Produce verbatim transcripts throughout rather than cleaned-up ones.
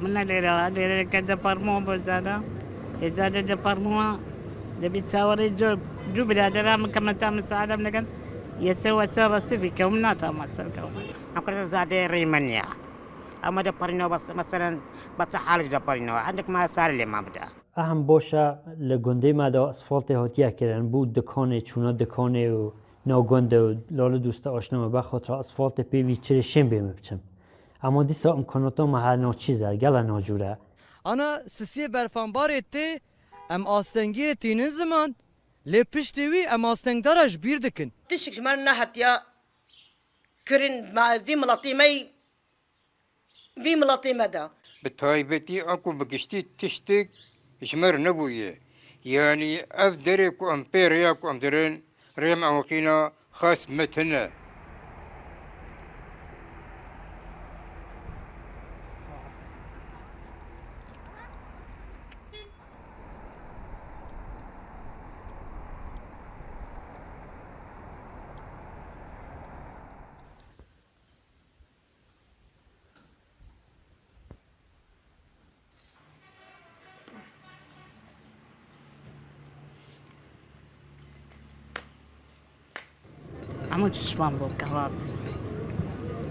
Min ne lêre, lêre ke departman bo zada. Ê zade departman de bir çawarê co, cu biradera min ke meta misaade min nekin. Yese wese resi bi kewm nata ma ser kewm. Hakikaten zade rîmen ya. Ama departman bas, mesela bas halde departman. Endek ma sar lê ma bida. Ehem boşa li gundê me de asfaltê hatiye kirin, bû dikanê, çûna dikanê û nav gund û lale doste aşna me bexwatra asfaltê pê vî çirê şên bê min biçim. Ema dîsa imkanata me her naçîz e, gela nacûr e. Ana sisiyê berfanbarê tê, em astengiyê tînin ziman, lê piştî wî em astengdara ji bîr dikin. Tiştik ji me re nehatiya kirin, me vî miletî me yî vî miletê me de. Bi taybetî a ku bi giştî tiştek ji me re nebûye. Yanî ev derê ku em pê rêya ku em dirin, rêya me ew qîna xas me tune. Hemû çişman bû, xelas.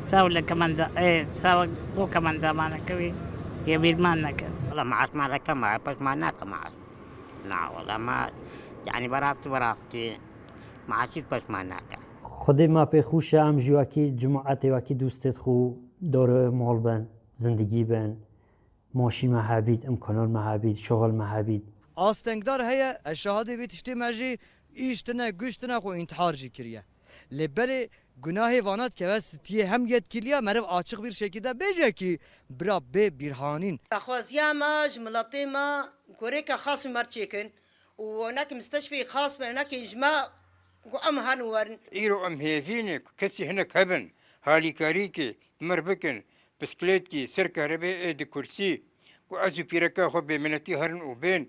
Saw li kemenda, ê, saw bo kemenda mane kewî, yê bîrman neke. Wala maaş ma reke ma, peşman nake maaş. Na, wala ma, yani berastî, berastî, maaşî peşman nake. Xwedê ma pê xûş e, em jî wekî cemaetê, wekî dostê xwe dore mal bin, zindegî bin. Maşî me hebît, imkanan me hebît, şixul me hebît. Astengdar heye, ez şahidê vê tiştê me jî îş tine, guş tine xwe întihar jî kiriye. Lê belê gunahê vana dikeve stiyê hem yetkiliya meriv açiq bir şekilde bêje ki bira bê bîrhanîn. Daxwaziya me ji miletê me gorêka xas ji me re çêkin û wênekî misteşfê xas wênekî ji me ku em herin werin. Îro em hêvî ne ku kesî hinek hebin, halîkarîkê bi me re bikin. Bisikletî, ser karebê ê di kursî ku ez û pîreka xwe bêminetî herin û bên.